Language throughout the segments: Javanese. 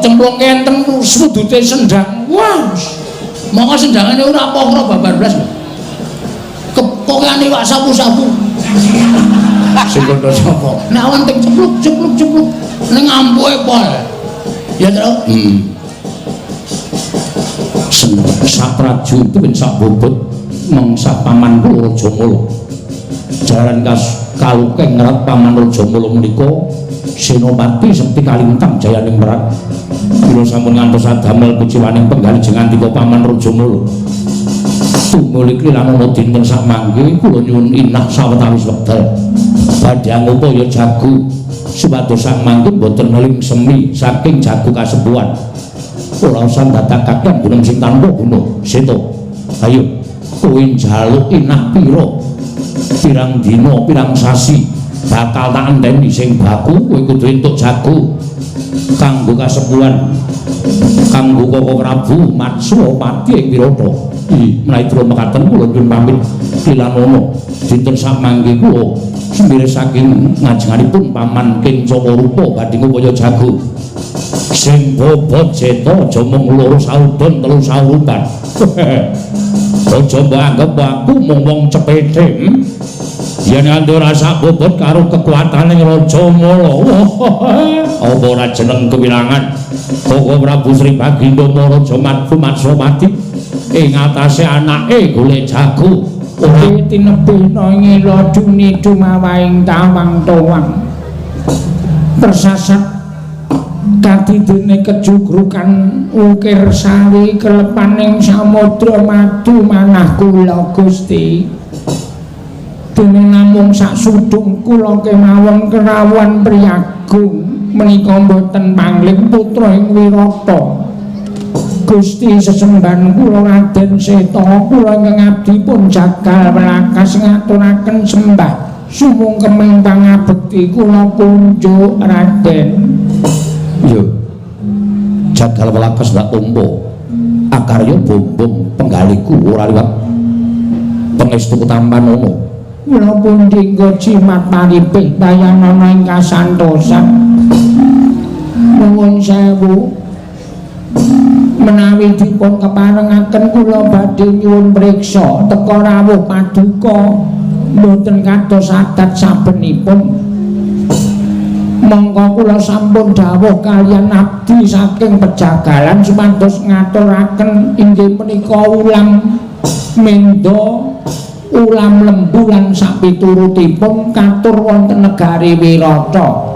Cemplung kenten sudute sendang. Wah. Monggo sendangane ora pokro babar blas. Kepokane iwak sapu-sapu. Sing kandha sapa? Nek awan ting cepluk cepluk cepluk ning ampuhe pol. Ya, Tru? Sapraju tuwin sak bobot mengsah paman kula Rajamala. Jaran kas kalukeng ngerat paman Rajamala menika Senopati Sekti Kalintang Jayaning Merak. Kula sampun ngantos adamel kuciwaning penggalih jengandika paman Rajamala. Tumuli klilanana dinten samangke kula nyuwun inah sawetawis wekdal. Badhe angupaya jago supados sang mangke boten meling semi saking jago kasepuhan. Ora usah ndadakake gunung sing tanpa guna. Seto. Ayo kowe njaluk inah pira? Pirang dina, pirang sasi bakal tak enteni, sing baku kowe kudu entuk jago kanggo kasepuhan, kanggo Koko Prabu Matswapati ing Wirata. Menawi dura mekaten kula nyuwun pamit kilanono dinten samangke kula sembire saking ngajenganipun paman Kencana Rupa badhe ngupaya jago. Sing bobot Seta, aja mung loro saudon telu saurupan. Aja mbok anggep aku mung wong cepete. Yen nganti ora sak bobot karo kekuatane Raja Mala. Apa ora jeneng kewirangan Koko Prabu Sri Bagindo Raja Madhu Matswapati ing atase anake golek jago. Ora tinebihna ngila duni dumawaing tawang towang. Tersasat kadidene kejugrukan ukir sari kelepaning samudra madu manah kula Gusti. Dene namung sak sudung kula kemawon kerawuhan priyagung menika mboten pangling putra ing Wirata. Gusti sesembahan kula Raden Seta, kula ingkang abdi pun Jagal Welakas ngaturaken sembah sumungkeming pangabekti kula kunjuk Raden. Yo. Jagal Welakas ndak tampa akarya bombong penggaliku ora liwat pangestu tampanana. Kula pundi nggo jimat paripih bayanana ing kasantosan. Nuwun sewu. Menawi dipun keparengaken kula badhe nyuwun priksa teka rawuh paduka mboten kados adat sabenipun. Mongko kula sampun dawuh kaliyan abdi saking pejagalan supados ngaturaken inggih menika ulam menda, ulam lembu lan sapiturutipun katur wonten negari Wirata.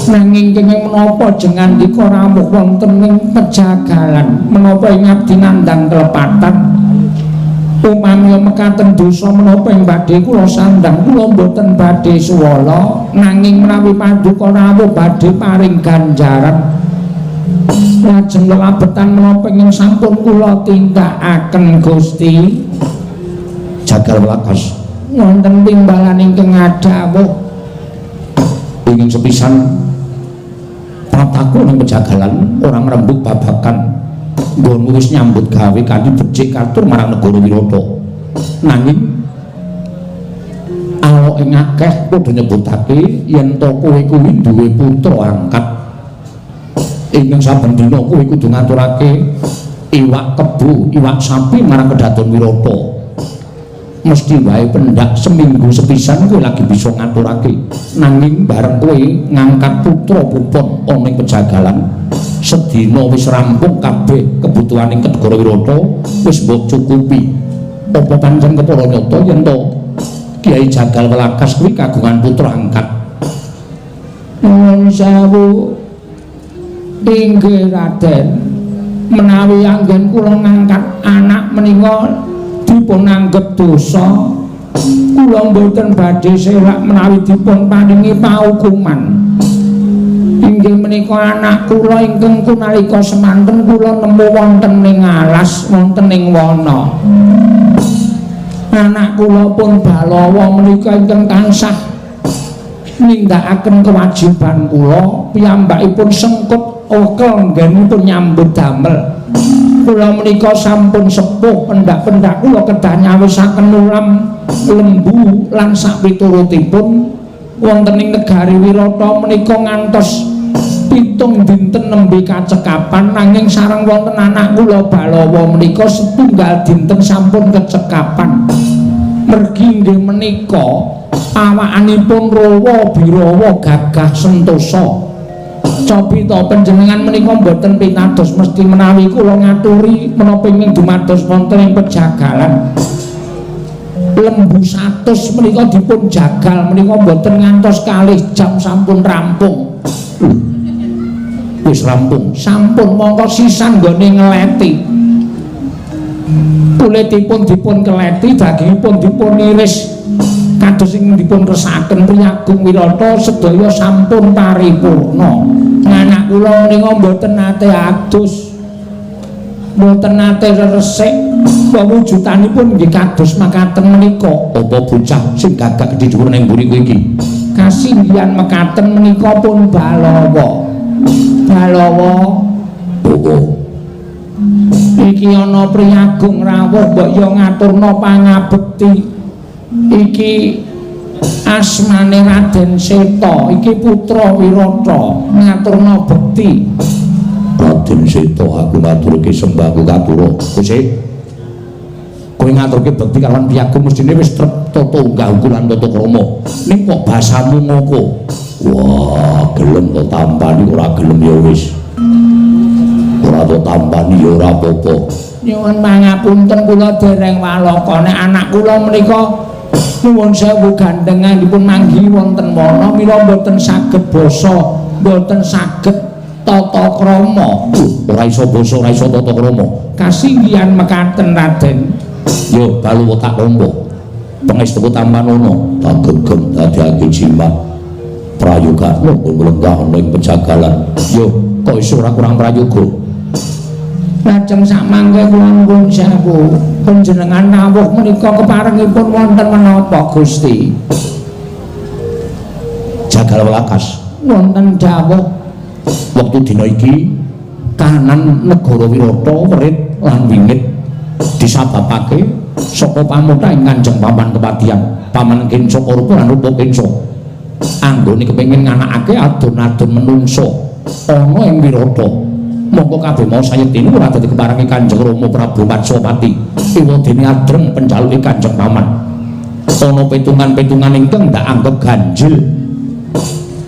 Nanging kenging menapa jengandika rawuh wonten ing pejagalan menapa ing abdi nandhang kelepatan? Upami mekaten dosa menapa ing badhe kula sandhang, kula mboten badhe suwala, nanging menawi paduka rawuh badhe paring ganjaran. Lajeng lelabetan menapa ingkang sampun kula tindakaken Gusti? Jagal Welakas, wonten timbalan ingkang ngadhawuh. Ingin sepisan prataku ning pejagalan ora ngrembug babagan nggonmu wis nyambut gawe kanthi becik katur marang negara Wirata. Nanging aloke akeh padha nyebutake yen to kowe kuwi duwe putra angkat ingkang saben dina kowe kudu ngaturake iwak kebo, iwak sapi marang kedaton Wirata. Mesti wae pendak seminggu sepisan kowe lagi bisa ngaturake. Nanging bareng kowe ngangkat putra pupon ana ing pejagalan, sedina wis rampung kabeh kebutuhaning negara Wirata wis mbok cukupi. Apa pancen kepara nyata yen to Kiai Jagal Welakas kuwi kagungan putra angkat? Nuwun sewu inggih Raden, menawi anggen kula ngangkat anak menika dipun anggep dosa, kula mboten badhe selak menawi dipun paringi paukuman. Inggih menika anak kula ingkang kunalika semanten kula nemu wonten ing alas, wonten ing wana. Anak kula pun Balawa menika ingkang tansah nindakaken kewajiban kula, piyambakipun sengkut okel nggenipun nyambut damel. Kula menika sampun sepuh, pendak-pendak kula kedah nyawisaken ulam lembu lan sapiturutipun wonten ing negari Wirata menika ngantos 7 dinten nembe kacekapan, nanging sareng wonten anak kula Balawa menika setunggal dinten sampun kecekapan. Mergi inggih menika awakanipun rawa birawa gagah sentosa. Copita panjenengan menika mboten pitados mesti menawi kula ngaturi menapa ingkang dumados wonten ing pejagalan. Lembu 100 menika dipun jagal menika mboten ngantos 2 jam sampun rampung. Wis rampung. Sampun mongko sisan nggone ngeleti. Kulitipun dipun keleti, dagingipun dipun iris. Kados ing dipun kersakaken Priyagung Wirata sedaya sampun paripurna. Anak kula menika mboten nate adus, mboten nate resik, wujudanipun nggih kados makaten menika. Apa bocah sing gagah gedhe dhuwur ning mburi kowe iki? Kasinggihan mekaten menika pun Balawa. Balawa, oh. Iki ana Priyagung rawuh mbok ya ngaturna pangabekti. Iki asmane Raden Seta, iki putra Wirata, ngaturna bekti. Raden Seta, aku ngaturke sembahku katura. Gusti, kowe ngaturke bekti kalawan Priyagung mestine wis trep tata unggah ungguh lan tata krama. Ning kok basamu ngoko? Wah, gelem to tampani, ora gelem ya wis. Ora to tampani ya ora apa-apa. Nyuwun pangapunten kula dereng walaka, nek anak kula menika nuwun sewu gandengan dipun manggihi wonten wana mila mboten saged basa, mboten saged tata krama. Ora iso basa, ora iso tata krama. Kasinggihan mekaten Raden. Yo Balawa tak tampa. Pangestuku tampanono, tak gegem dadiake jimat. Prayoga nggo lenggah ana ing pejagalan. Yo kok iso ora kurang prayoga. Lajeng sakmangke kula nuwun sewu, panjenengan rawuh menika keparengipun wonten menapa Gusti? Jagal welakas wonten dawuh wektu dina iki kahanan negara Wirata werit lan wingit disababake saka pamutha ing Kanjeng Paman Kepatihan, Paman Kenca Karupa lan Rupa Kenca. Anggone kepengin nganakake adon-adon menungsa ana ing Wirata. Mongko kabeh mau sayetine ora dadi keparengi Kanjeng Rama Prabu Matswapati. Ewadene adreng penjaluke Kanjeng Paman. Ana petungan-petungan ingkang ndak anggep ganjil.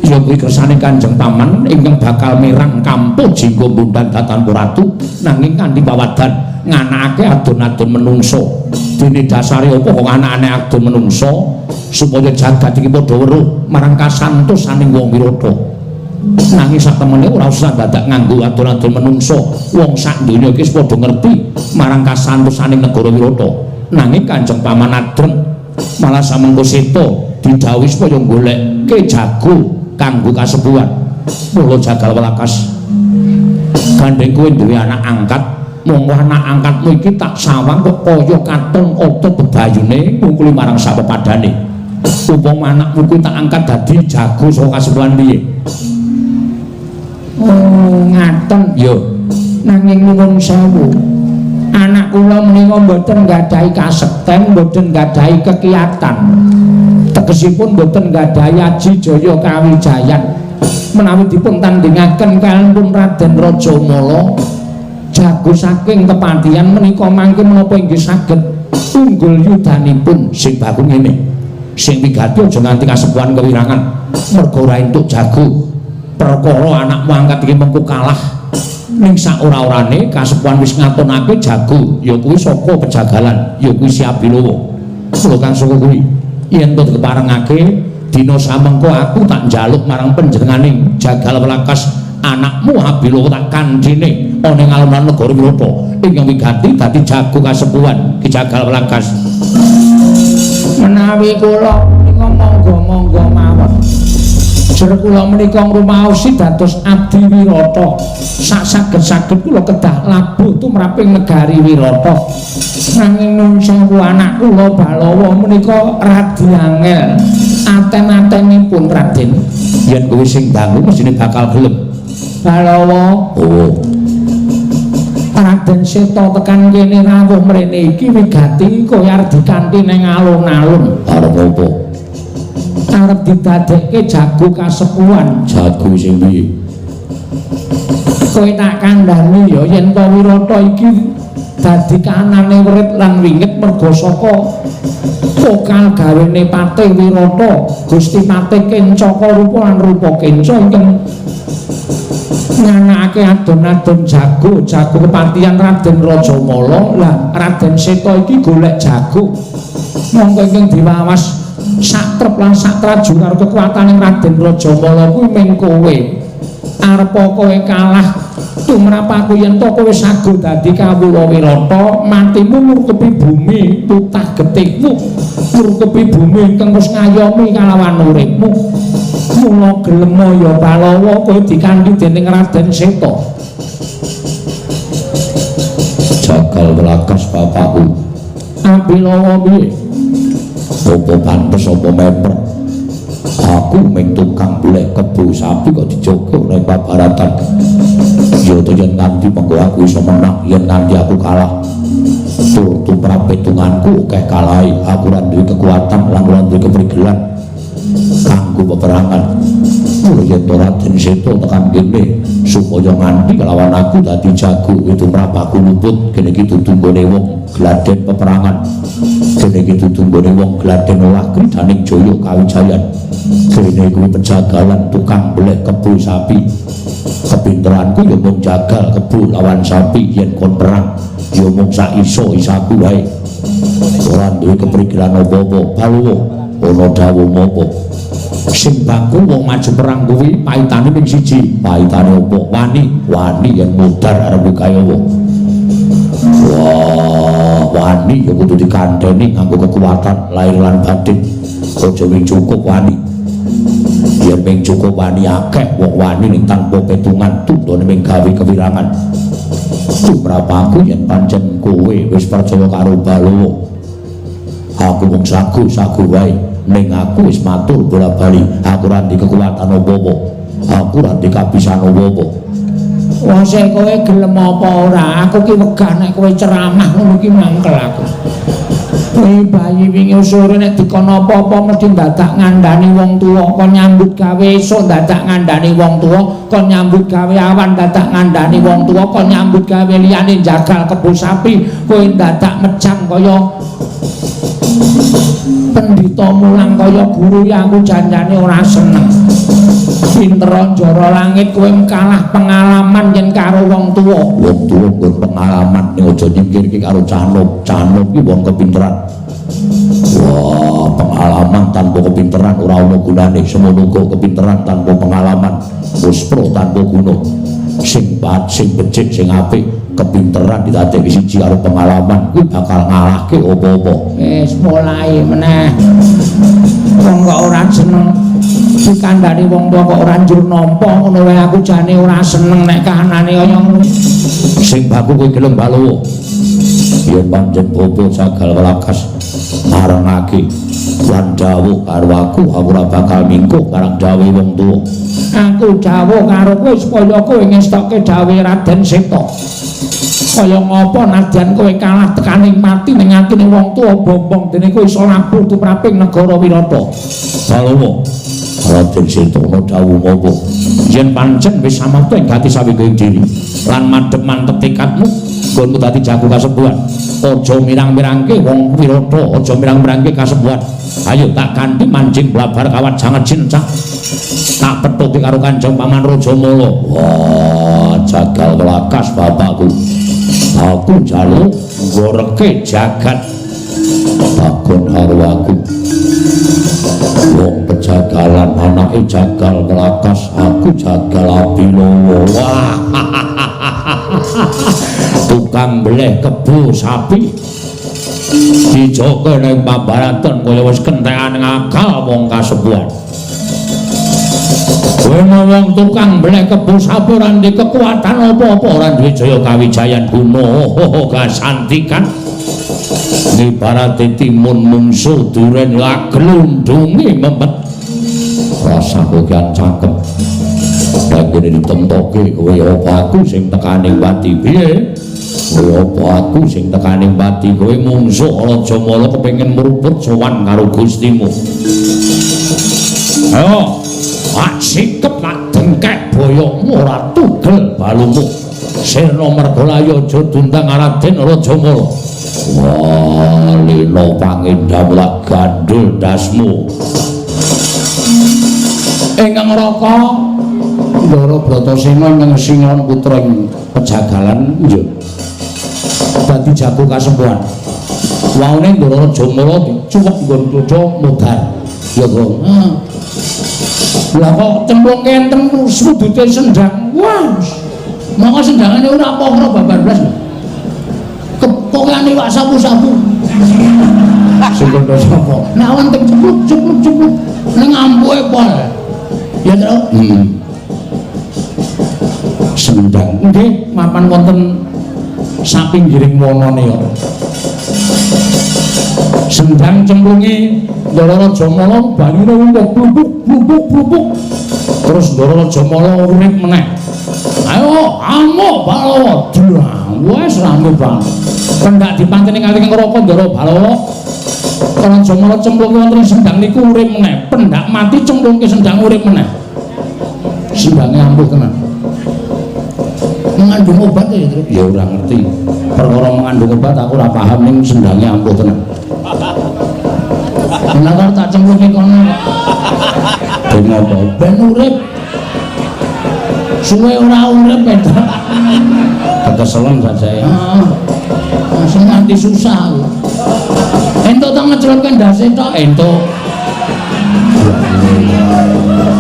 Ya kuwi kersane Kanjeng Paman ingkang bakal merang kampuh jingga bundan datan ratu nanging kanthi pawadan nganakake adon-adon menungsa. Dene dasare apa kok anakane adon menungsa supaya jagat iki padha weruh marang kasantosaning wong Wirata. Nanging satemene ora usah dadak nganggo adon-adon menungsa. Wong sak donya iki wis padha ngerti marang kasantosaning negara Wirata. Nanging Kanjeng Paman adreng malah samengko seta didhawuhi supaya goleke jago kanggo kasepuhan. Mula jagal welakas gandeng kowe duwe anak angkat, monggo anak angkatmu iki tak sawang kok kaya katon ata bebayune ngungkuli marang sapepadane. Upama anakmu kuwi tak angkat dadi jago saka kasepuhan piye? Oh, ngaten. Yo, nanging nuwun sewu, anak kula menika mboten nggadahi kasekten, mboten nggadahi kekiatan. Tegesipun mboten nggadahi aji jaya kawijayan. Menawi dipun tandingaken kaliyan pun Raden Rajamala, jago saking kepatihan menika mangke menapa inggih saged unggul yudanipun. Sing baku ngene, sing wigati aja nganti kasepuhan kewirangan mergo ora entuk jago. Perkara anakmu angkat iki mengko kalah. Ning sak ora-orane kasepuhan wis ngatonake jago ya kuwi saka pejagalan, ya kuwi si Abilowo. Kula kang saka kuwi yen to keparengake dina samengko aku tak njaluk marang panjenenganing jagal welakas anakmu Abilowo tak kandhine ana ing alun-alun negara Wirata ingkang wigati dadi jago kasepuhan Ki Jagal Welakas. Menawi kula menika monggo-monggo mawon. Jer kula menika ngrumaosi dados abdi Wirata. Sak saged-saged kula kedah labuh tumraping negari Wirata. Nanging nuwun sewu anak kula Balawa menika radi angel aten-atenipun Raden. Yen kowe sing dangu mestine bakal gelem. Balawa, oh. Raden Seta tekan kene rawuh mrene iki wigati kowe arep dikanthi ning alun-alun. Arep apa? Arep didadekke jago kasepuhan. Jago sing piye? Kowe tak kandhani ya yen to Wirata iki dadi kahanane writ lan wingit merga saka pokal gawene Patih Wirata, Gusti Patih Kencaka rupa lan rupa kenca ingkang nganakake adon-adon jago, jago kepatihan Raden Rajamala. Lah Raden Seta iki golek jago. Mongko ingkang diwawas satrep lan satraju karo kekuatane Raden Rajamala kuwi ming kowe. Arepa kowe kalah tumrap aku yen to kowe sago dadi kawula Wirata, matimu ngrukepi bumi putah getihmu, ngrukepi bumi ingkang wis ngayomi kalawan uripmu. Mula gelema ya Balawa kowe dikandhi dening Raden Seta. Jagal welakas bapakku. Abilawa piye? Apa pantes apa memper? Aku ming tukang blek kebo sapi kok dijogo ning babaratan. Ya to yen nganti mengko aku iso menang, yen nganti aku kalah. Tur tumrap petunganku akeh kalahe, aku ora duwe kekuatan lan ora duwe keprigelan kanggo peperangan. Mula yen to Raden Seta tekan kene supaya nganti kelawan aku dadi jago tumrap aku luput. Kene iki dudu nggone wong gladen peperangan. Kene iki dudu nggone wong gladen olah kridaning jaya kawijayan. Kene kuwi pejagalan tukang blek kebo sapi. Kepinteranku ya mung jagal kebo lawan sapi, yen kon perang ya mung sak iso-isaku wae. Ora duwe keprigelan apa-apa. Balawa ana dawuh apa? Sing baku wong maju perang kuwi paitane ping siji. Paitane apa? Wani, wani yen mudhar arep kaya apa? Wah, wani ya kudu dikandheni nganggo kekuatan lahir lan batin. Aja mung cukup wani. Yen mung cukup wani akeh wong wani ning tanpa petungan tundone mung gawe kewirangan. Tumrap aku yen pancen kowe wis percaya karo Balawa, aku mung sagu-sagu wae. Ning aku wis matur bola-bali, aku ora ndek kekuatan apa-apa, aku ora ndek kabisan apa-apa. Wah, sing kowe gelem apa ora? Aku ki wegah nek kowe ceramah ngono ki mangkel aku. Kowe bayi wingi sore nek dikon apa-apa mesti dadak ngandani wong tuwa, kon nyambut gawe esuk dadak ngandani wong tuwa, kon nyambut gawe awan dadak ngandani wong tuwa, kon nyambut gawe liyane jagal kebo sapi, kowe dadak mejang kaya pendhita mulang kaya guru ya aku janjane ora seneng. Pinter njara langit kowe kalah pengalaman yen karo wong tuwa. Wong tuwa nggon pengalaman ning aja nyingkirke karo cah nom. Cah nom ki wong kepinteran. Wah, pengalaman tanpa kepinteran ora ana gunane. Semono uga kepinteran tanpa pengalaman muspro tanpa guna. Sing bat, sing becik, sing apik, kepinteran didadekke siji karo pengalaman kuwi bakal ngalahke apa-apa. Wis mulai meneh. Wong kok ora seneng dikandhani wong tuwa kok ora njur nampa ngono wae, aku jane ora seneng nek kahanane kaya ngono. Sing baku kowe gelem Balawa. Yen pancen bapa jagal welakas marangake lan dawuh karo aku, aku ora bakal mingkuh marang dawuhe wong tuwa. Aku dawuh karo kowe supaya kowe ngestokke dawuhe Raden Seta. Kaya ngapa nadyan kowe kalah tekaning mati ning atine wong tuwa bombong dene kowe iso labuh tumraping negara Wirata. Balawa, Raden Seta ana dawuh apa? Yen pancen wis samapta ing gati sawingking diri lan madhep mantep tekadmu nggonmu dadi jago kasepuhan, aja mirang-mirangke wong Wirata, aja mirang-mirangke kasepuhan. Ayo tak kanthi manjing blabar kawat jangan jincak. Tak pethuke karo Kanjeng Paman Rajamala. Wah, jagal welakas bapakku. Aku njaluk nggoreke jagat takon karo aku. Wong pejagalan anake jagal welakas, aku jagal Abilawa. Wah. Tukang beleh kebo sapi dijogo ning pambaratan kaya wis kentekan akal wong kasepuhan. Kowe wong tukang beleh kebo sapi ora ndek kekuatan apa-apa, ora duwe jaya kawijayan guna kasantikan. Ibarate timun mungsu duren laglundunge mempet. Rasa kokian cakep. Nek kene ditemtoke kowe apa aku sing tekaning pati piye? Kowe apa aku sing tekaning pati? Kowe mungsuh Rajamala kepengin mruput sowan karo Gustimu. Ayo, tak sikep tak dengkek boyo. Jaya ora tugel balumu. Sirna Mergolaya aja dundang Raden Rajamala. Wah, lena pangendham lak gandul dasmu. Ingkang Raka Ndara Bratasena ingkang Singlon putra ing pejagalan nggih. Dadi jago kasempuhan. Waune Ndara Rajamala dicuwek nggon dada modar. Ya, Gong. Lah kok cemplung enten sudute sendang. Wah. Monggo sendangane ora pokro babar blas. Kepokane iwak sapu-sapu. Sing kandha sapa? Nek wonten cepluk-cepluk-cepluk ning ampuhe pol. Ya, Tru. Heeh. Sendang. Nggih, mapan wonten sapinggiring wanane ya. Sendang cemplunge Ndara Rajamala banyune wong blubuk blubuk blubuk. Terus Ndara Rajamala urip meneh. Ayo amuk Balawa. Wes rame banget. Pendak dipanteni kali kang Raka Ndara Balawa. Rajamala cemplung wonten sendang niku urip meneh. Pendak mati cemplungke sendang urip meneh. Sendange ampuh tenan. Mengandung obat ya, Tru? Ya ora ngerti. Perkara mengandung obat aku ora paham ning sendange ampuh tenan. Lah kok tak cemplungke kono. Ben ngopo? Ben urip. Suwe ora urip beda. Kekeselen saja ya. Heeh. Langsung nganti susah aku. Entuk ta ngecelupke ndase tok entuk.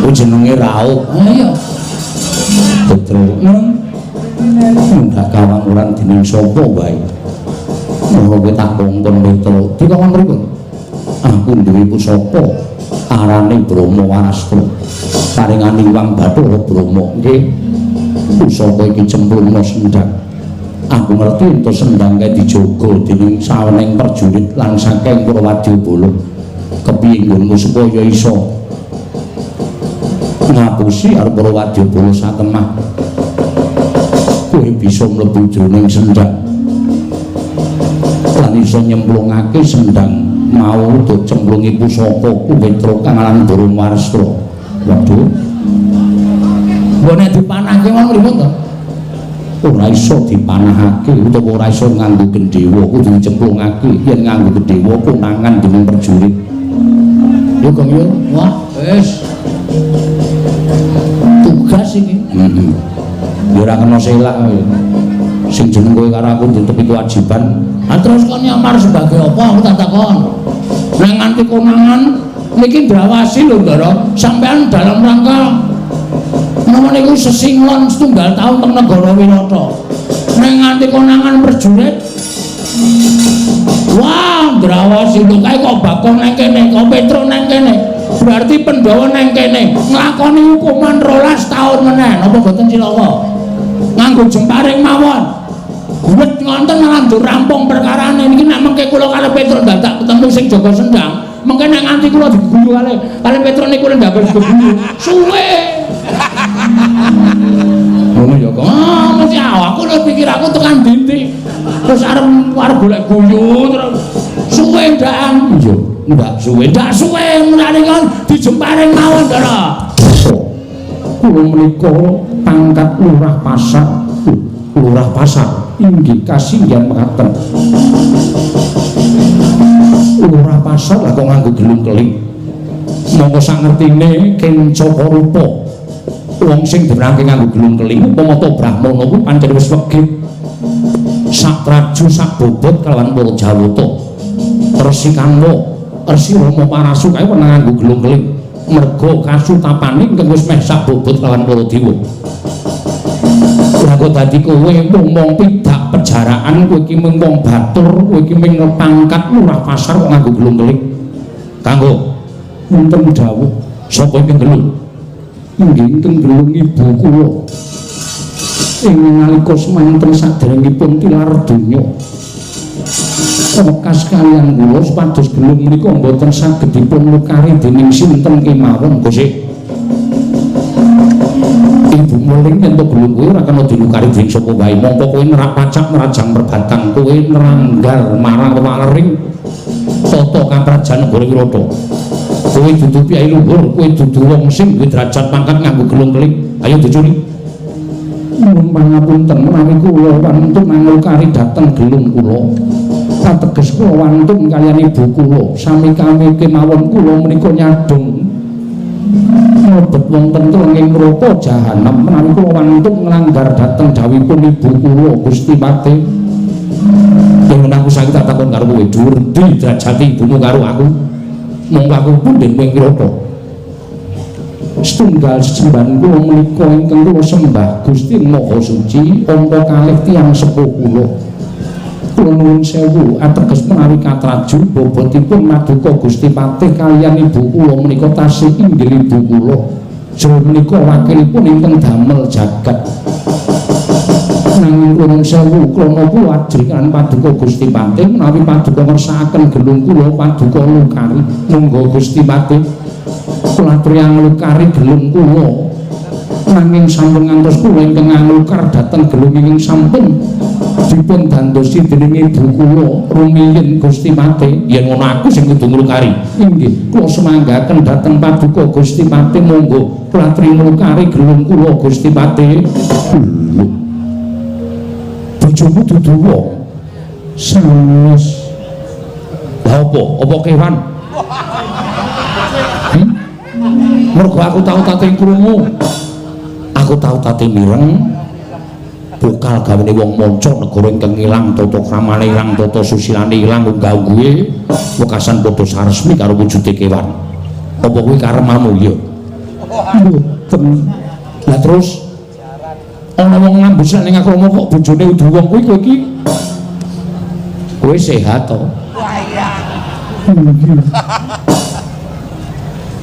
Kuwi jenenge raup. Ha iya. Petro. Munggah kawanguran dening sapa wae. Mula kowe tak kongkon Petro. Dikongkon mriku. Aku duwe pusaka arane Brahma Warastra. Paringane Hyang Bathara Brahma. Nggih. Pusaka iki cemplungna sendang. Aku ngerti entuk sendang kae dijaga dening sawening prajurit lan saking para wadyabala. Kepiye nggonmu supaya iso ngapusi arep para wadyabala satemah. Kowe bisa mlebu jroning sendang lan iso nyemplungake sendang mau do cemplungi pusaka Kuwetra kang aran Brahma Warastra. Waduh. Mbok nek dipanahke ngono pripun to? Ora iso dipanahake utawa ora iso nganggo gendhewa, kudu dicemplungake. Yen nganggo gendhewa konangan dening prajurit. Yo Gong yo. Wah, wis. Tugas iki. Heeh. Ya ora kena selak kowe. Sing jeneng kowe karo aku ditepi kewajiban. Ha terus kon nyamar sebagai apa aku tak takon. Nek nganti konangan niki ndrawasi lho Ndara, sampean dalam rangka napa niku sesinglon setunggal taun teng negara Wirata. Nek nganti konangan prajurit, wah ndrawasi lho kae kok Bagong nang kene, kok Petro nang kene. Berarti Pandhawa nang kene nglakoni hukuman 12 taun meneh. Napa boten cilaka? Nganggo jemparing mawon. Wet ngonten malah ndur rampung perkarane niki nek mengke kula karo Petro dadak ketemu sing jaga sendang, mengke nek nganti kula diguyu kalih kalih Petro niku ndapel diguyu. Suwe. Ngono ya kok. Ah, mesti aku lho pikir aku tekan dindi. Terus arep arep golek guyu terus suwe ndakan. Iya, ndak suwe. Ndak suwe mulane kon dijemparing mawon, Ndara. Kula menika pangkat lurah pasar. Lurah pasar inggih kasinggihan mekaten. Lurah pasar lah kok nganggo gelung keling. Monggo sak ngertine kencaka rupa. Wong sing dinerangke nganggo gelung keling upama ta brahmana kuwi pancen wis wegit. Sak traju sak bobot kalawan para Jawata. Resi Kanwa, Resi Rama Parasu kae pernah nganggo gelung keling. Merga kasutapane ingkang wis meh sak bobot kalawan para dewa. Lah kok dadi kowe mung pidak pejaraan, kowe iki mung wong batur, kowe iki mung pangkat lurah pasar kok nganggo gelung keling. Kanggo wonten dawuh sapa ingkang gelung? Inggih ingkang gelung ibu kula. Ing nalika semanten saderengipun tilar donya. Wekas kaliyan kula supados gelung menika mboten saged dipun lukari dening sinten kemawon, Gusti. Ibu muling yen to gelung kowe ora kena dilukari dening sapa wae. Mongko kowe nerak pacak nerajang perbatang, kowe neranggar marang wewalering. Tata kaprajan negara Wirata. Kowe dudu piyai luhur, kowe dudu wong sing duwe derajat pangkat nganggo gelung keling. Ayo dicuri. Nyuwun pangapunten menawi kula wantun nglukari dhateng gelung kula. Ateges kula wantun kaliyan ibu kula, sami kami kemawon kula menika nyadong mlebet wonten ing neraka jahanam menawi kula wantun nglanggar dhateng dawuhipun ibu kula Gusti Patih. Yen aku saiki tak takon karo kowe, dhuwur endi derajate ibumu karo aku? Monggo aku punden kowe Wirata. Setunggal sesembahan kula menika ingkang kula sembah Gusti Maha Suci angka kalih tiyang sepuh kula. Kula nuwun sewu ateges menawi katraju bobotipun maduka Gusti Patih kaliyan ibu kula menika tasih inggil ibu kula. Jero menika wakilipun ingkang damel jagat. Nanging kula nuwun sewu krana kula ajri kan paduka Gusti Patih menawi paduka ngersakaken gelung kula paduka lukari. Monggo Gusti Patih kula aturi nglukari gelung kula. Nanging sampun ngantos kula ingkang nglukar dhateng gelung ingkang sampun dipun dandosi dening ibu kula rumiyin Gusti Patih. Yen ngono aku sing kudu nglukari. Inggih, kula semanggaken dhateng paduka Gusti Patih. Monggo kula aturi nglukari gelung kula Gusti Patih. Bojomu dudu wong sanes. Lha apa? Apa kewan? Mergo aku tau tate krungu, aku tau tate mireng bokal gawene wong manca negara ingkang ilang tata kramane ilang tata susilane ilang unggah-ungguhe wekasan padha saresmi karo wujude kewan. Apa kuwi karemamu ya? Mboten. Lah terus ana wong ngambus ning akrama kok bojone udu wong kuwi kowe iki kowe sehat to? Nggih.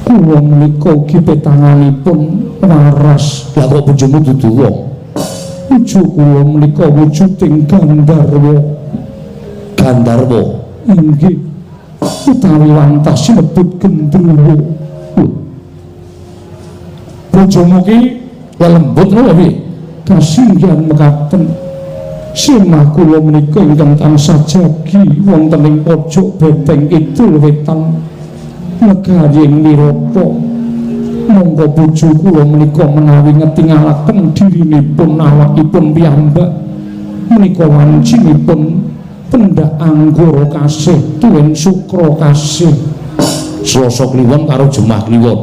Kula menika ugi petanganipun waras. Lah kok bojomu dudu wong? Bojo kula menika wujuding Gandharwa. Gandharwa? Inggih. Utawi wantah sinebut gendruwo. Bojomu ki lelembut lho piye? Kasinggihan mekaten. Semah kula menika ingkang tansah jagi wonten ing pojok beteng kidul wetan negaring Wirata. Monggo bojo kula menika menawi ngetingalaken dirinipun awakipun piyambak menika wancinipun pendak anggara kasih tuwin sukra kasih. Selasa Kliwon karo Jemah Kliwon.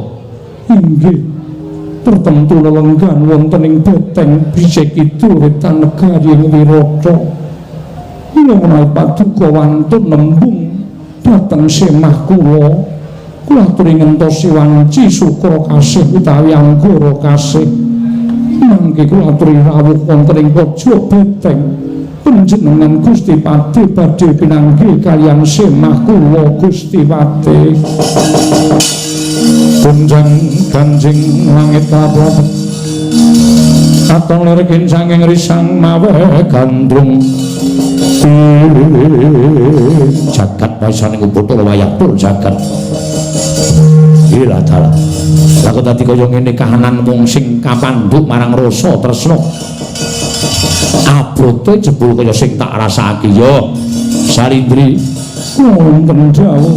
Inggih. Tertentu lelenggan wonten ing beteng bisik kidul wetan negaring Wirata. Mila menawi paduka wantun nembung dhateng semah kula, kula aturi ngentosi wanci sukra kasih utawi anggara kasih. Mangke kula aturi rawuh wonten ing pojok beteng panjenengan Gusti Patih badhe pinanggih kaliyan semah kula Gusti Patih. Kunjang kanjing langit lapor katon lirikin sanging risang mawe gandrung jagat paisaning botol wayah tur jagat. Gila dalah. Lah kok dadi kaya ngene kahanan wong sing kapandhuk marang rasa tresna. Abote jebul kaya sing tak rasakake ya. Salindri wonten dawuh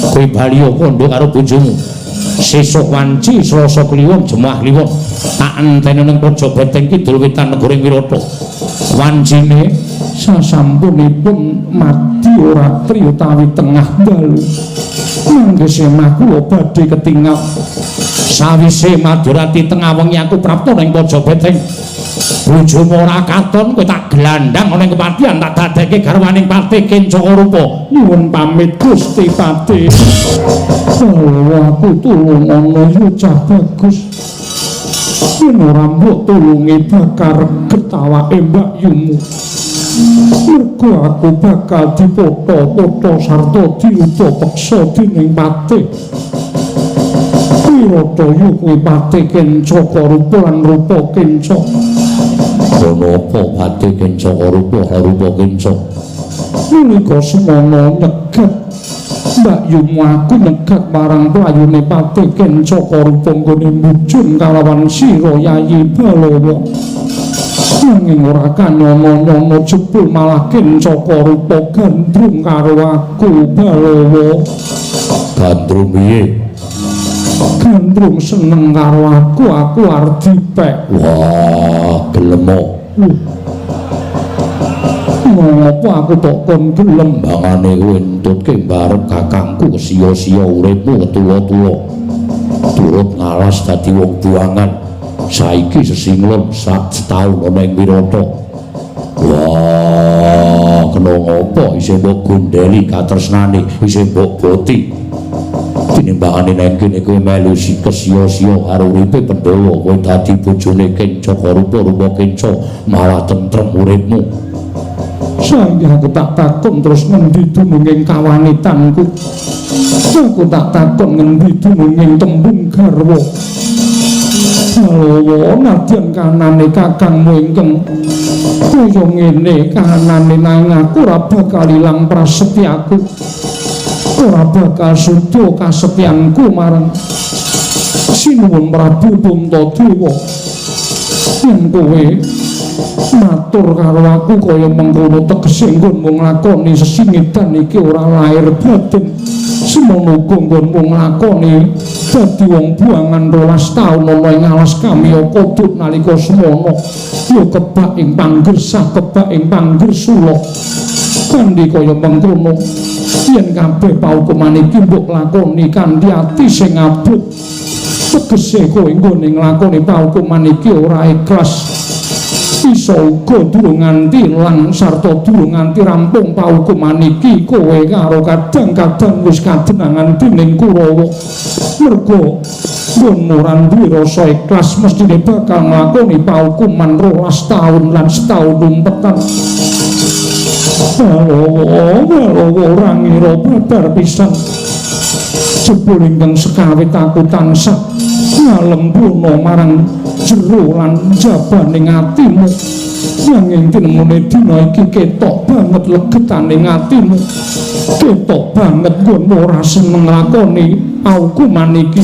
kowe bali kandha karo bojomu. Sesuk wanci Selasa Kliwon Jemah Kliwon tak enteni ning pojok beteng kidul wetan negara Wirata. Wancine sasampunipun madya ratri utawi tengah dalu. Mangke semah kula badhe ketingal. Sawise madurati tengah wengi aku prapta ning pojok beteng. Bojomu ora katon kowe tak glandang ana ing kepatihan tak dadekke garwaning Patih Kencaka Rupa. Nyuwun pamit Gusti Patih. Oh, aku tulung ana ya cah bagus. Yen ora mbok tulungi bakal reget awake mbakyumu. Mergo aku bakal dipotho-potho sarta diuda peksa dening Patih. Wirata ya kuwi Patih Kencaka Rupa lan Rupa Kenca. Kono apa Patih Kencaka Rupa lan Rupa Kenca? Menika semana nyegat mbakyumu aku nyegat marang playune Patih Kencaka Rupa nggone mujun kalawan sira Yayi Balawa. Nanging ora kanyono-nyono jebul malah Kencaka rupa gandrung karo aku Balawa. Gandrung piye? Gandrung seneng karo aku, aku arep dipek. Wah, gelemo. Ngopo aku tok kon gelem? Bangane kowe entutke barep kakangku sia-sia uripmu ketuwa-tuwa. Turut ngalas dadi wong buangan. Saiki sesinglon sak setaun ana ing Wirata. Wah, kena ngopo isih mbok gondeli katresnane, isih mbok boti. Tinimbangane nang kene kowe melu sia-sia karo uripe Pandhawa, kowe dadi bojone Kencaka rupa-rupa Kenca, malah tentrem uripmu. Saiki aku tak takon terus ngendi dununging kawanitanku. Aku tak takon ngendi dununging tembung garwa. Balawa nadyan kanane kakangmu ingkang kaya ngene kahanane nanging aku ora bakal ilang prasetyaku. Ora bakal suda kasetyanku marang Sinuwun Prabu Puntadewa. Yen kowe matur karo aku kaya mengkono tegese nggonmu nglakoni sesingidan iki ora lahir batin. Semono uga nggonmu nglakoni dadi wong buangan 12 taun ana ing alas Kamyaka duk nalika semono ya kebak ing panggersah, kebak ing panggersula. Kanthi kaya mengkono yen kabeh paukuman iki mbok lakoni kanthi ati sing abot, tegese kowe nggone nglakoni paukuman iki ora ikhlas. Iso uga durung nganti ilang sarta durung nganti rampung paukuman iki kowe karo kadang-kadang wis kadenangan dening Kurawa. Mergo nggonmu ora duwe rasa ikhlas mestine bakal nglakoni paukuman 12 taun lan setaun umpetan. Balawa, Balawa ora ngira babar pisan. Jebul ingkang sekawit aku tansah ngalembono marang jero lan jabaning atimu. Nanging tinemune dina iki ketok banget legetane atimu. Ketok banget nggonmu ora seneng nglakoni aukuman iki.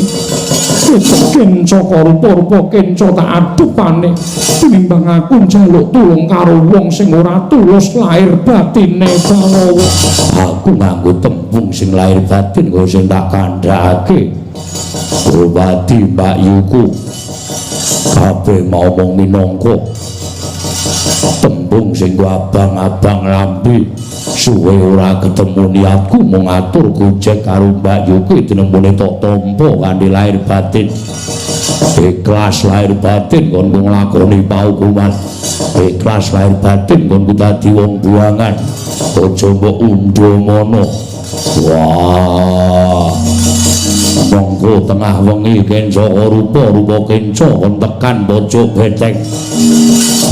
Ketok Kencaka rupa-rupa Kenca tak adepane tinimbang aku njaluk tulung karo wong sing ora tulus lahir batine. Balawa, aku nganggo tembung sing lahir batin kok sing tak kandhakake. Drupadi Mbak Yuku kabeh ngomong minangka tembung sing abang-abang lambe. Suwe ora ketemu niatku mung ngatur gojek karo Mbak Yuki dinemune tok tampa kanthi lahir batin. Ikhlas lahir batin kon nglakoni paukuman. Ikhlas lahir batin kon dadi wong buangan. Aja mbok undha-mono. Wah. Monggo tengah wengi Kencaka rupa-rupa Kenca kon tekan pojok beteng.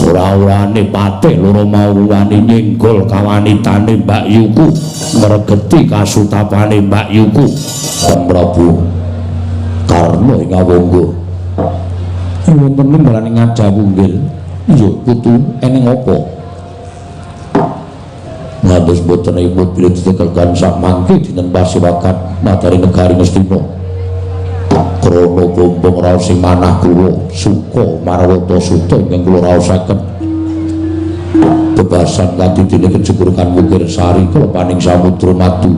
Ora-orane patih loro mau wani nyenggol kawanitane Mbak Yuku, ngregeti kasutapane Mbak Yuku. Kang Prabu Karna ing awangga. Wonten nembalane ngajawunggil. Iya putu eneng apa? Ngantos boten imut bilih ditekelkan sak mangke dinten pasiwakan madari negari Ngastina. Krana bombong raos ing manah kula suka marwata suta ingkang kula raosaken. Bebasan kanthi dene kejegurukan Wukir Sari kelepaning samudra madu.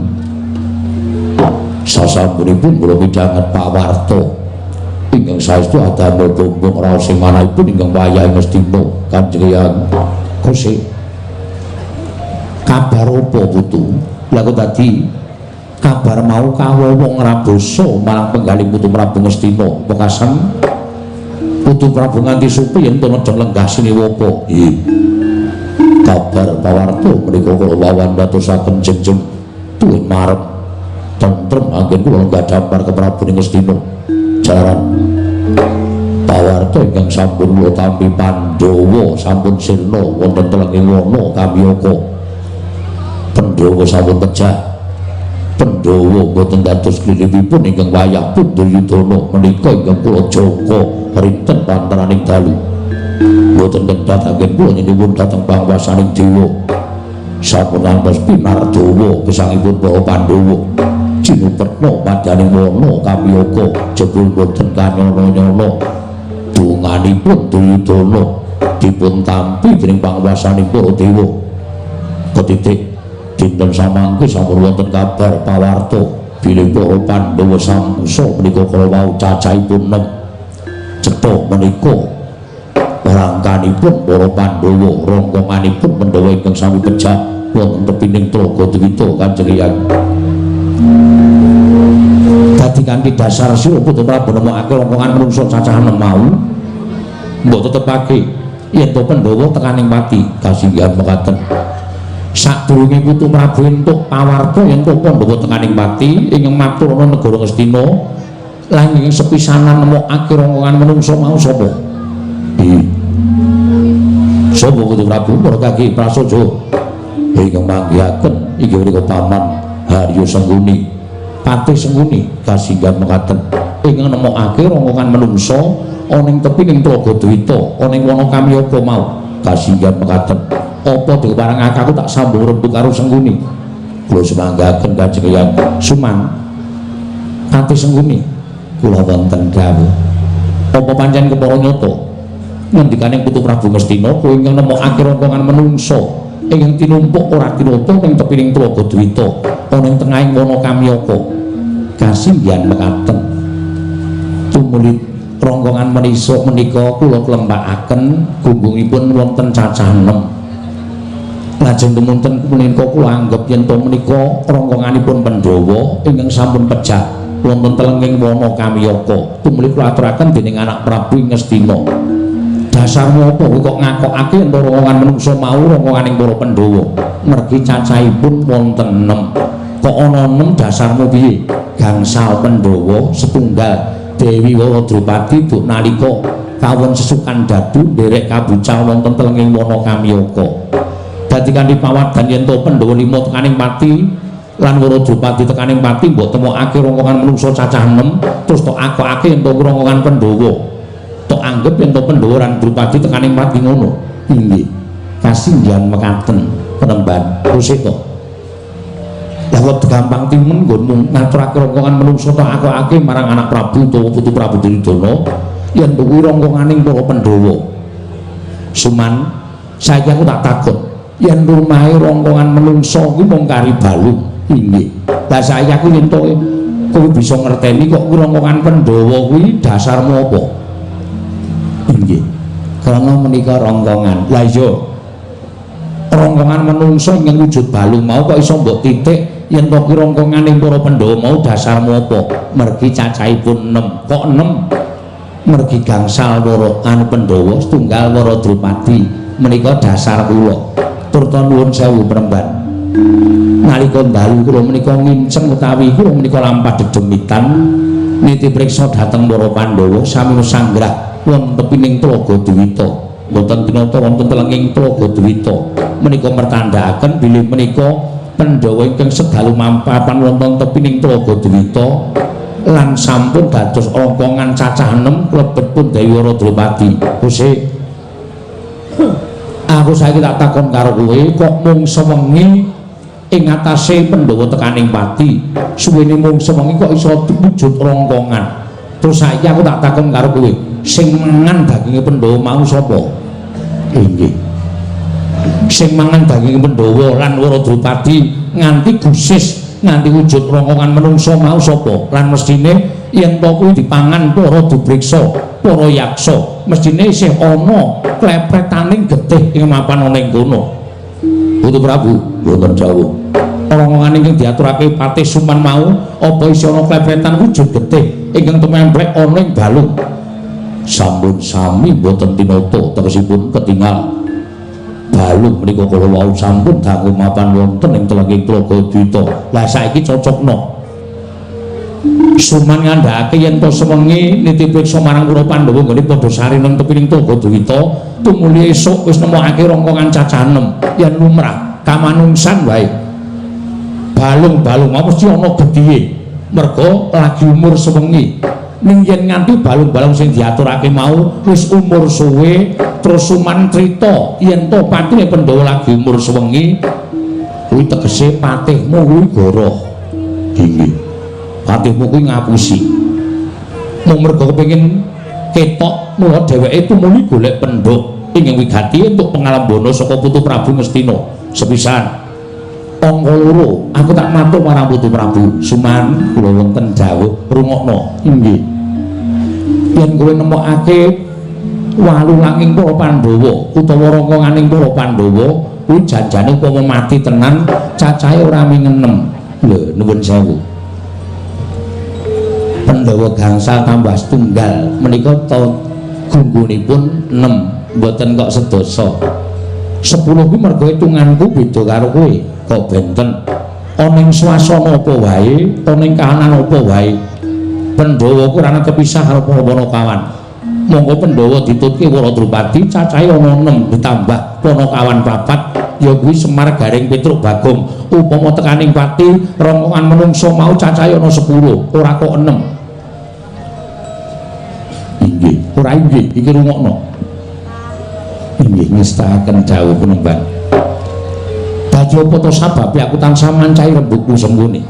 Sasampunipun kula midhanget pawarta ingkang saestu adamel bombong raos ing manahipun ingkang wayah Ngastina. Kanjeng Hyang Kose, kabar apa putu? Lah kok dadi kabar mau kawowo ngrabasa marang penggalih Putu Prabu Ngastina. Pekasan Putu Prabu nganti supi yen nedheng lenggah siniwaka. Nggih. Kabar pawarta menika kula wawan datosaken jengjem tuwin marep tentrem anggen kula lenggah dampar ke Prabu Ngastina. Jalaran pawarta ingkang sampun kula tampi Pandhawa sampun sirna wonten telenging wana Kamyaka. Pandhawa sampun pejah. Pandhawa boten dados klilipipun ingkang wayah pun Duryudana menika ingkang kula jangka rinten pantaraning dalu. Boten kendhat anggen kula nyuwun dhateng pangwasaning dewa. Sampun antos pinardawa gesangipun para Pandhawa. Cinupetna padhaning wana Kamyaka jebul boten kanyono-nyono. Dunganipun Duryudana Dipun tampi dening panguwasaning para dewa. Ketitik dinten samangke sampun wonten kabar pawarta bilih para Pandhawa samsa menika kala wau cacahipun 6. Cetha menika rangkanipun para Pandhawa, rongkonganipun Pandhawa ingkang sami pejah wonten tepining Tlaga Dwita Kanjeng Hyang. Dadi kanthi dasar sira Putu Prabu nemokake rongkongan manungsa cacah 6 mau, mbok tetepake yen to Pandhawa tekaning pati. Kasinggihan mekaten. Sadurunge Putu Prabu entuk pawarta yen to Pandhawa tekaning pati ingkang matur ana negara Ngastina lan ingkang sepisanan nemokake rongkongan manungsa mau sapa? Sapa Putu Prabu? Para kaki prasaja ingkang manggihaken inggih menika Paman Haryo Sengkuni, Patih Sengkuni. Kasinggihan mekaten. Ingkang nemokake rongkongan manungsa ana ing tepining Tlaga Dwita ana ing wana Kamyaka mau. Kasinggihan mekaten. Apa diparengake aku tak sambung rembug karo Sengkuni. Kula sumanggaken Kanjeng Hyang. Suman Patih Sengkuni, kula wonten dawuh. Apa pancen kepara nyata ngendikane Putu Prabu Ngastina kowe ingkang nemokake rongkongan manungsa ingkang tinumpuk ora tinata ing tepining Tlaga Dwita ana ing tengahing wana Kamyaka? Kasinggihan mekaten. Tumuli rongkongan manungsa menika kula klempakaken gunggungipun wonten cacah 6. Lajeng tumunten punika kula anggep yen to menika rongkonganipun Pandhawa ingkang sampun pejah wonten telenging wana Kamyaka. Tumuli kula aturaken dening anak Prabu Ngastina. Dasarmu apa kowe kok ngakokake yen rongkongan manungsa mau rongkonganing para Pandhawa? Mergi cacahipun wonten 6. Kok ana 6 dasarmu piye? Gangsal Pandhawa setunggal Dewi Wara Drupadi duk nalika kawon sesukan dadu nderek kabucal wonten telenging wana Kamyaka. Dadi kanthi pawadan yen to Pandhawa 5 tekaning pati lan Wara Drupadi tekaning pati mbok temokake rongkongan manungsa cacah 6 terus tok akokake yen to rongkongan Pandhawa. Tok anggep yen to Pandhawa lan Drupadi tekaning pati ngono. Inggih. Kasinggihan mekaten penemban Rusita. Lah kok gampang timen nggonmu ngaturake rongkongan manungsa tok akokake marang anak Prabu utawa putu Prabu Duryudana yen kuwi rongkonganing para Pandhawa. Suman, saiki aku tak takon, yen rumahe rongkongan manungsa kuwi mung kari balung. Inggih. Lah saiki aku yen to kowe bisa ngerteni kok kuwi rongkongan Pandhawa kuwi dasarmu apa? Inggih. Karena menika rongkongan. Lah iya. Rongkongan manungsa ingkang wujud balung mau kok iso mbok titik yen to kuwi rongkonganing para Pandhawa mau dasarmu apa? Mergi cacahipun 6. Kok 6? Mergi gangsal wara anu Pandhawa setunggal wara Drupadi menika dasar kula. Tur nuwun sewu premban. Nalika dalu kula menika nginceng utawi kula menika lampah dedemitan niti priksa dhateng para Pandhawa sami sanggrah wonten tepining Tlaga Dwita. Wonten tinata wonten telenging Tlaga Dwita. Menika mertandhakaken bilih menika Pandhawa ingkang sedalu mampapan wonten tepining Tlaga Dwita lan sampun dados rongkongan cacah 6 klebet pun Dewi Wara Drupadi. Gusti, aku saiki tak takon karo kowe, kok mung sewengi ing atase Pandhawa tekaning pati, suwene mung sewengi kok iso wujud rongkongan. Terus saiki aku tak takon karo kowe, sing mangan daginge Pandhawa mau sapa? Inggih. Sing mangan daginge Pandhawa lan Wara Drupadi nganti gusis, nganti wujud rongkongan manungsa mau sapa? Lan mestine yen to kuwi dipangan para dubriksa, para yaksa, mestine isih ana klepretaning getih ing mapan ana ing kono. Putu Prabu, wonten dawuh. Rongkongan ingkang diaturake Patih Suman mau apa isih ana klepretan wujud getih ingkang tumemplek ana ing balung? Sampun sami boten tinata, tegesipun ketingal balung menika kala wau sampun dangu mapan wonten ing telenging Tlaga Dwita. Lah saiki cocokno. Suman ngandhakake yen to sewengi niti priksa marang para Pandhawa nggone padha sare nang tepining Tlaga Dwita, tumuli esuk wis nemokake rongkongan cacah 6 yen lumrah kamanungsan wae. Balung-balung mau mesti ana getihe merga lagi umur sewengi. Ning yen nganti balung-balung sing diaturake mau wis umur suwe, terus Suman crita yen to patine Pandhawa lagi umur sewengi, kuwi tegese patihmu kuwi goroh. Inggih. Patihmu kuwi ngapusi. Mung merga kepengin ketok mula dheweke tumuli golek pendhuk. ingkang wigati entuk pengalambana saka Putu Prabu Ngastina. Sepisan. Angka loro, aku tak matur marang Putu Prabu. Suman, kula wonten dawuh rungokno. Inggih. Yen kowe nemokake walu langing para Pandhawa utawa rongkonganing para Pandhawa, kuwi janjane upama mati tenan cacahe ora ming 6. Lho, nuwun sewu. Pandhawa gangsal tambah setunggal menika gunggunipun 6, mboten kok sedasa. 10 kuwi mergo hitunganku beda karo kowe. Kok benten ana ing swasana apa wae, ana ing kahanan apa wae, Pandhawa ku ora kepisah karo para Panakawan. Monggo Pandhawa ditutke Wara Drupadi cacahe ana 6 ditambah Panakawan 4, ya kuwi Semar Gareng Petruk Bagong. Upama tekaning pati rongkongan menungsa mau cacahe ana 10, ora kok 6. Inggih, ora inggih, iki rungokno. Inggih ngestakaken dawuh penemban. Dadi apa to sababe aku tansah mancahi rembugmu Sengkuni?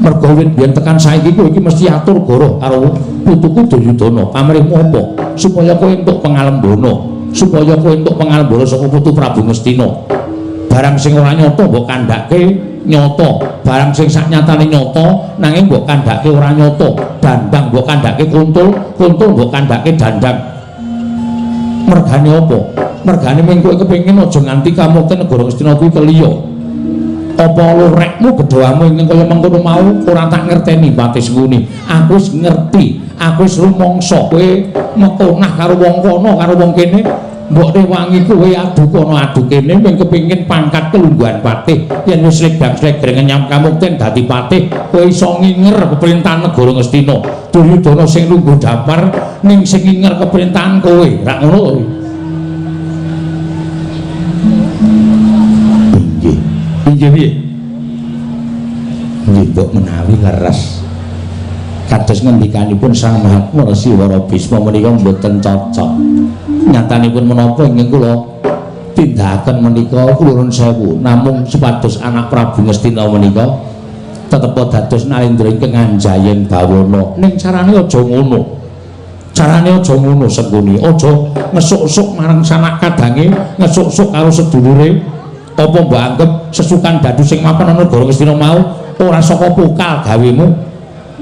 Mergo wit biyen tekan saiki kowe iki mesti atur goroh karo putuku Duryudana. Pamrihmu apa? Supaya kowe entuk pengalembana, supaya kowe entuk pengalembana saka Putu Prabu Ngastina. Barang sing ora nyata mbok kandhake nyata, barang sing saknyatane nyata nanging mbok kandhake ora nyata. Dandang mbok kandhake kuntul, kuntul mbok kandhake dandang. Mergane apa? Mergane ming kowe kepengin aja nganti kamukten negara Ngastina kuwi keliya. Apa lorekmu gedhamu ingkang kaya mengkono mau ora tak ngerteni Patih Sengkuni. Aku wis ngerti, aku wis rumangsa kowe mekonah karo wong kono karo wong kene, mbok rewangi kowe adu kono adu kene ming kepengin pangkat kelungguhan patih. Yen wis sledang-sledreng nyam kamukten dadi patih, kowe iso nginger pemerintahan negara Ngastina. Duryudana sing lungguh dampar ning sing nginger pemerintahan kowe, rak ngono to? Inggih. Inggih piye? Nggih mbok menawi leres. Kados ngendikanipun Sang Mahatma Resi Wara Bisma menika mboten cocok. Nyatanipun menapa ingkang kula tindakaken menika kula nuwun sewu, namung supados anak Prabu Ngastina menika tetep dados nalendra ingkang anjayen bawana. Ning carane aja ngono. Carane aja ngono Sengkuni, aja ngesuk-esuk marang sanak kadange, ngesuk-esuk karo sedulure. Apa mbok anggep sesukan dadu sing mapan ana negara Ngastina mau ora saka pokal gawemu?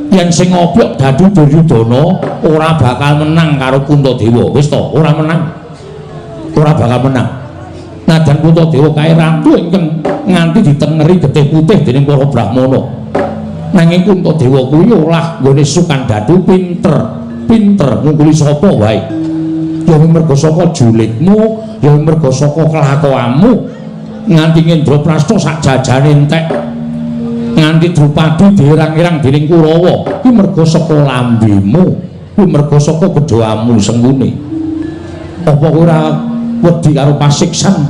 Yen sing ngopyok dadu Duryudana ora bakal menang karo Puntadewa. Wis to, ora menang. Ora bakal menang. Najan Puntadewa kae ratu ingkang nganti ditengeri getih putih dening para brahmana. Nanging Puntadewa kuwi olah nggone sukan dadu pinter, pinter ngungkuli sapa wae. Ya mergo saka julitmu, ya mergo saka kelakuanmu. Nganti Ngendraprasta sak jajane entek, nganti Drupadi dirang-irang dening Kurawa, kuwi mergo saka lambemu, kuwi mergo saka gedhamu Sengkuni. Apa kowe ora wedi karo pasiksan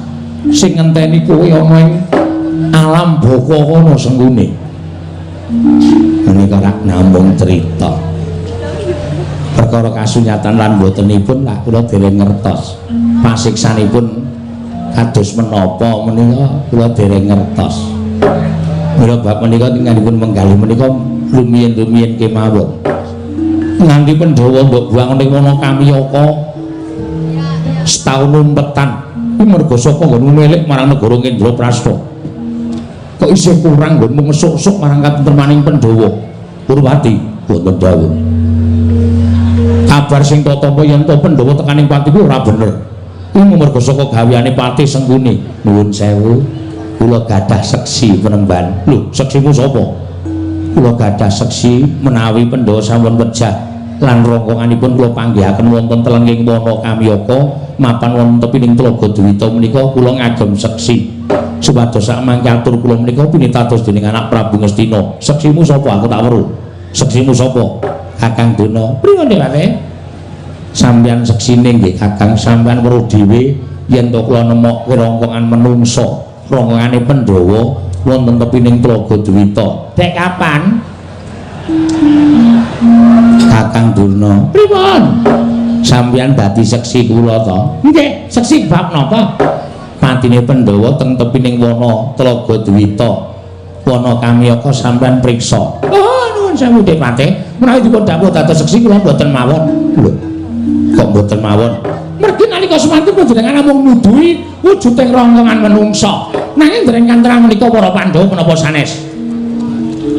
sing ngenteni kowe ana ing alam baka kono Sengkuni? Menika rak namung crita. Perkara kasunyatan lan botenipun lak kula dereng ngertos. Pasiksanipun kados menapa menika kula dereng ngertos. Mila bab menika tinggalipun menggalih menika lumiyin-lumiyin kemawon. Nganti Pandhawa mbok buang ning wana Kamiyaka setaun umpetan kuwi mergo saka nggonmu milik marang negara Ngendraprasta. Kok isih kurang nggonmu ngesuk-esuk marang katentremaning Pandhawa? Purwati wonten dawuh. Kabar sing tatampa yen to Pandhawa tekaning pati kuwi ora bener. Kuwi mergo saka gaweane Patih Sengkuni. Nuwun sewu, kula gadah seksi penemban. Lho, seksimu sapa? Kula gadah seksi menawi Pandhawa sampun pejah lan rongkonganipun kula panggihaken wonten telenging wana Kamyaka mapan wonten tepining Tlaga Dwita menika kula ngagem seksi. Supados sak mangke atur kula menika pinitados dening anak Prabu Ngastina. Seksimu sapa? Aku tak weruh. Seksimu sapa? Kakang Dona. Pripun Patih? Sampeyan seksine nggih Kakang, sampeyan weruh dhewe yen to kula nemokke rongkongan menungsa, rongkongane Pandhawa wonten tepining Tlaga Dwita. Dek kapan? Kakang Durna. Pripun? Sampeyan dadi seksi kula to? Nggih, seksi bab napa? Patine Pandhawa teng tepining wana Tlaga Dwita. Wana Kamyaka sampeyan priksa. Oh, nuwun sewu Dik Patih. Menawi dipun dawuh dados seksi kula mboten mawon. Lho, kok mboten mawon? Mergi nalika semanten panjenengan namung nuduhi wujuding rongkongan menungsa. Nanging dereng kantenan menika para Pandhawa menapa sanes.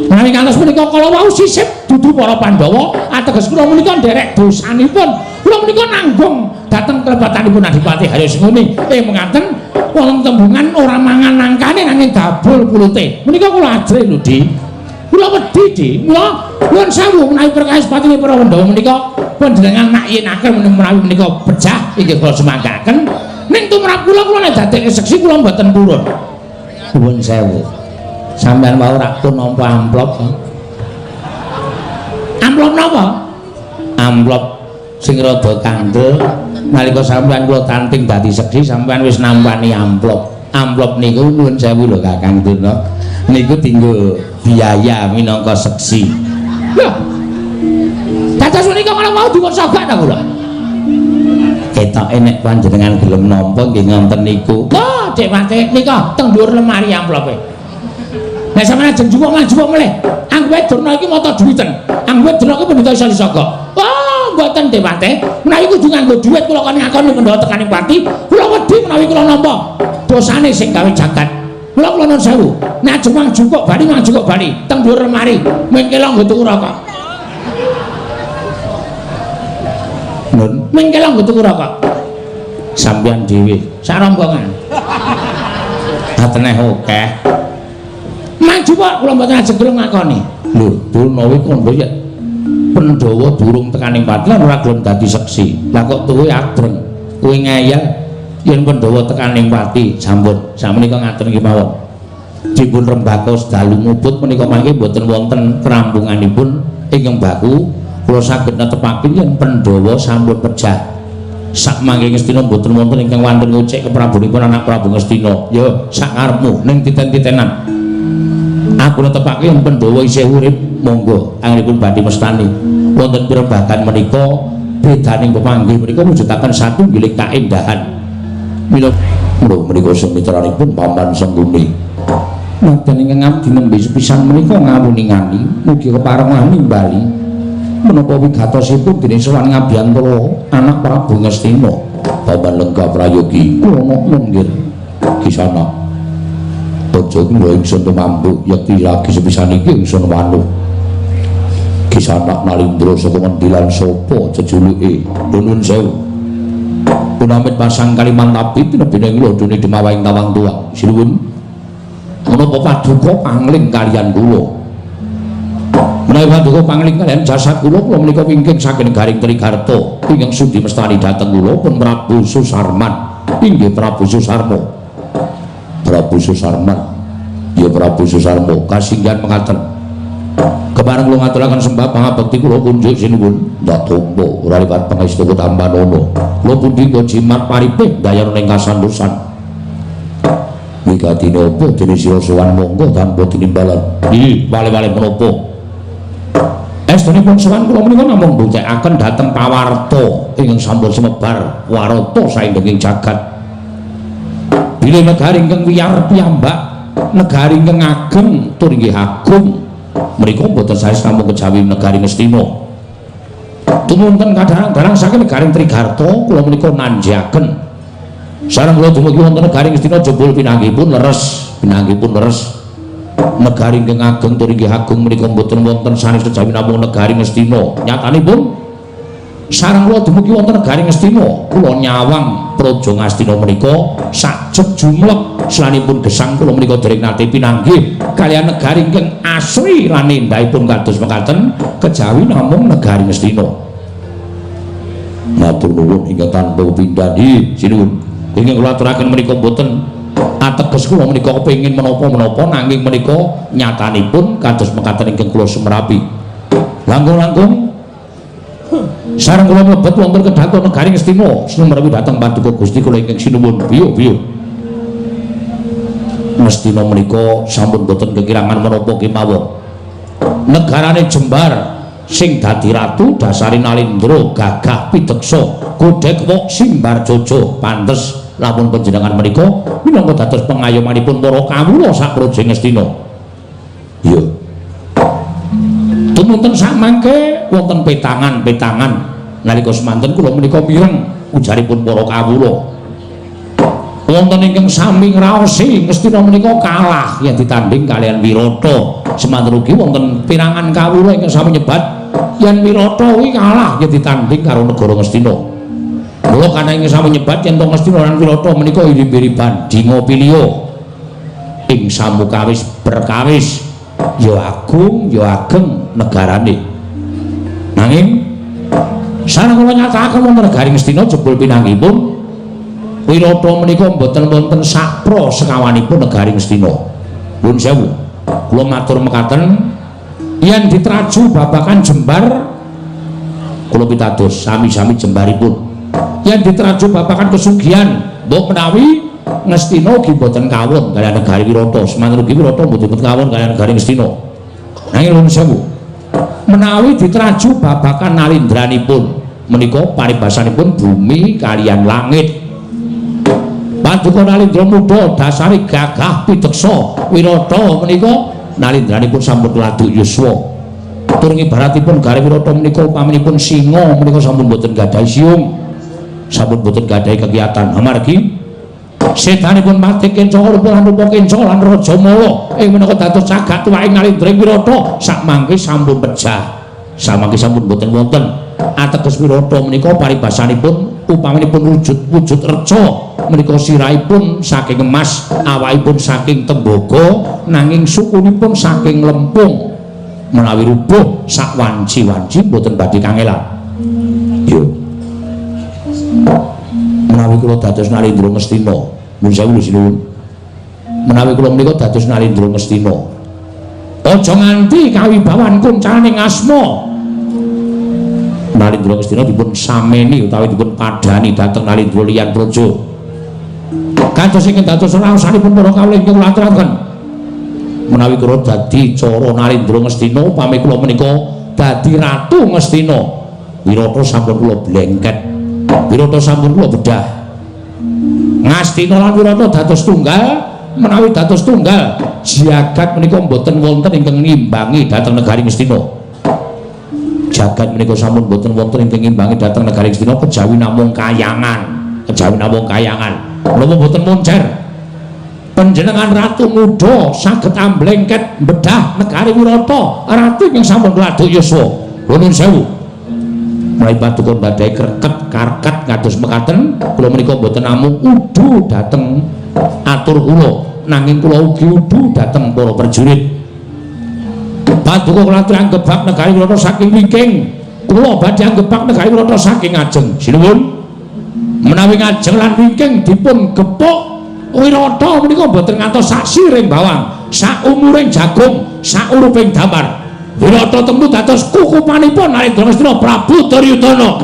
Menawi kantos menika kala wau sisip dudu para Pandhawa, ateges kula menika nderek dosanipun. Kula menika nanggung dhateng klepatanipun Adipati Haryo Sengkuni. Mengaten wonten tembungan ora mangan nangkane nanging dabul pulute. Menika kula ajrih lho, Di. Kula wedi, Di. Mula nuwun sewu menawi perkawis patine para Pandhawa menika panjenengan nak yenaken menawi menika pejah inggih kula sumanggaken. Ning tumrap kula kula nek dadekke seksi kula mboten purun. Nuwun sewu. Sampeyan wau rak pun nampa amplop. Amplop napa? Amplop sing rada kandel. Nalika sampeyan kula tanting dadi seksi, sampeyan wis nampani amplop. Amplop niku nuwun sewu lho Kakang Durna. Niku dinggo biaya minangka seksi. Lho. Dados menika kala wau dipun sogak ta kula? Ketoke nek panjenengan gelem nampa nggih ngonten niku. Wah, Dik Mate nika teng dhuwur lemari amplope. Nek sampeyan ajeng jupuk jupuk melih. Anggowe Durna iki mata duwiten. Anggowe Durna iki pendhita iso disogok. Wah, mboten Dik Mate. Menawi kudu nganggo dhuwit kula kon ngakoni Pandhawa tekaning pati, kula wedi menawi kula nampa dosane sing gawe jagat. Kula kula nuwun sewu. Nek ajeng mang jupuk bali mang jupuk bali teng dhuwur lemari. Mengkela nggo tuku rokok. Nun, mengkela nggo tuku rokok. Sampeyan dhewe sak rombongan. Ateneh akeh. Maju Pak, kula mboten ajeng gelem ngakoni. Lho, Durna kuwi kandha yen Pandhawa durung tekaning pati lan ora gelem dadi seksi. Lah kok tuwe adreng, kowe ngeyel yen Pandhawa tekaning pati sampun sakmenika ngaten iki mawon. Dipun rembaka sedalu muput menika mangke mboten wonten kerampunganipun ingkang baku. Kula saged netepaken yen Pandhawa sampun pejah. Sak mangke Ngastina mboten wonten ingkang wantun ngucik keprabonipun anak Prabu Ngastina. Ya sak karepmu ning titen-titenan. Aku netepake yen Pandhawa isih urip, monggo anggenipun badhe mestani. Wonten pirembagan menika bedaning pemanggih menika mujudaken satunggiling kaendahan. Mila menika sumitranipun Paman Sengkuni. Nadyan ingkang abdi nembe sepisan menika ngawuningani mugi kepareng nimbali menapa wigatosipun dene sowan ngabiyantara anak Prabu Ngastina. Paman Lenggah Prayogi kula nunggir kisana. Aja kula ingsun tumampu yekti lagi sepisan iki ingsun wanuh. Kisanak Nalindra saka ngendi lan sapa jejuluke? Nuwun sewu. Punamit pasang Kalimantan tinebene ing lodone Demawang Tawang Tuwa. Sinuwun. Menapa paduka pangling kaliyan kula? Menawi paduka pangling kaliyan jasa kula, kula menika wingking saking Garing Trigarta ingkang sudi mestani dhateng kula pun Prabu Susarman. Inggih Prabu Susarma. Prabu Susarman. Ya Prabu Susarma kasinggihan mengaten. Kepareng kula ngaturaken sembah pangabekti kula kunjuk sinuwun. Ndak tompo ora liwat pangestu tampanana. Kula pundi nggo jimat paripih dayana ing kasantosan. Wigatine apa dene sira sowan monggo tanpa tinimbalan. Ih, wale-wale menapa? Estunipun sowan kula menika namung mbuktekaken dhateng pawarta ingkang sampun semebar warata saindenging jagat. Bilih negari ingkang wiyar piyambak, negari ingkang ageng tur inggih agung. Mriku mboten sanes namung kejawi negari Ngastina. Tumunten kadang-kadang saking negari Trigarta kula menika nanjaken. Sareng kula dumugi wonten negari Ngastina jebul pinanggihipun leres, pinanggihipun leres. Negari ingkang ageng tur inggih agung menika mboten wonten sanes kejawi namung negari Ngastina. Nyatanipun sareng kula dumugi wonten negari Ngastina, kula nyawang Praja Ngastina menika sajeg jumlek selanipun gesang kula menika dereng nate pinanggih kaliyan negari ingkang asri lan endahipun kados mekaten kejawi namung negari Ngastina. Matur nuwun ingkang tanpa pindhahi sinuwun. Ingkang kula aturaken menika mboten ateges kula menika kepengin menapa-menapa nanging menika nyatanipun kados mekaten ingkang kula sumerapi. Langkung-langkung sareng kula mlebet wonten kedhaton negari Ngastina sumerepi dhateng paduka Gusti kula ingkang sinuwun. Biyo-biyo. Ngastina menika sampun boten kekirangan menapa kemawon. Negarane jembar sing dadi ratu dasare Nalindra gagah pideksa godhek wok simbar jojo pantes lamun panjenengan menika minangka dados pengayomanipun para kawula sak praja Ngastina. Iya. Tumunten samangke wonten petangan-petangan nalika semanten kula menika mireng ujaripun para kawula. Wonten ingkang sami ngraosi Ngastina menika kalah yen ditanding kaliyan Wirata. Semanten ugi wonten pirangan kawula ingkang sami nyebat yen Wirata kuwi kalah yen ditanding karo negara Ngastina. Mula kana ingkang sami nyebat yen to Ngastina lan Wirata menika irimb-iriban dinga piliha ing samukawis perkawis ya agung ya ageng negarane. Nanging sareng kula nyatakaken wonten negari Ngastina jebul pinanggihipun Wirata menika mboten wonten sapra sekawanipun negari Ngastina. Nuwun sewu, kula matur mekaten yen diteraju babakan jembar kula pitados sami-sami jembaripun. Yen diteraju babakan kesugihan mbok menawi Ngastina ugi mboten kawon kaliyan negari Wirata, semanten ugi Wirata mboten kawon kaliyan negari Ngastina. Nanging nuwun sewu, menawi diteraju babakan nalindranipun menika paribasanipun bumi kaliyan langit. Paduka Nalindra muda dasare gagah pideksa Wirata menika nalindranipun sampun laduk yuswa. Tur ibaratipun gare Wirata menika upaminipun singa menika sampun boten gadhahi siung, sampun boten gadhahi kegiatan. Amargi setanipun Patih Kenca rupa lan rupa Kenca lan Rajamala ing menika dados cagak tuwaking Nalindra Wirata sakmangke sampun pejah, samangke sampun boten wonten. Ateges Wirata menika paribasanipun upaminipun wujud reca menika sirahipun saking emas, awakipun saking tembaga, nanging sukunipun saking lempung. Menawi rubuh sak wanci-wanci boten badhe kangelan. Yo. Menawi kula dados Nalindra Ngastina, nuwun sewu sinuwun. Menawi kula menika dados Nalindra Ngastina, aja nganti kawibawan kuncaning asma Nalindra Ngastina dipun sameni utawi dipun padhani dhateng Nalindra liyan praja. Kados ingkang dados raosanipun para kawula ingkang kula aturaken. Menawi kula dadi cara Nalindra Ngastina, upami kula menika dadi Ratu Ngastina, Wirata sampun kula blengket, Wirata sampun kula bedah. Ngastina lan Wirata dados tunggal, menawi dados tunggal jagat menika mboten wonten ingkang ngimbangi dhateng negari Ngastina. Jagat menika sampun mboten wonten ingkang ngimbangi dhateng negari Ngastina kejawi namung kayangan, kejawi namung kayangan. Menapa mboten moncer? Panjenengan Ratu Muda saged amblengket bedah negari Wirata, ratu ingkang sampun laduk yuswa. Nuwun sewu. Menawi paduka badhe kreket karket kados mekaten, kula menika mboten namung udu dhateng atur kula, nanging kula ugi udu dhateng para prajurit. Paduka kula aturi anggebak negari Wirata saking wingking, kula badhe anggebak negari Wirata saking ngajeng. Sinuwun. Menawi ngajeng lan wingking dipun gepuk Wirata menika mboten ngantos sak siring bawang, sak umuring jagung, sak uruping damar. Wirata temu dados kukupanipun Nalindra Ngastina Prabu Duryudana.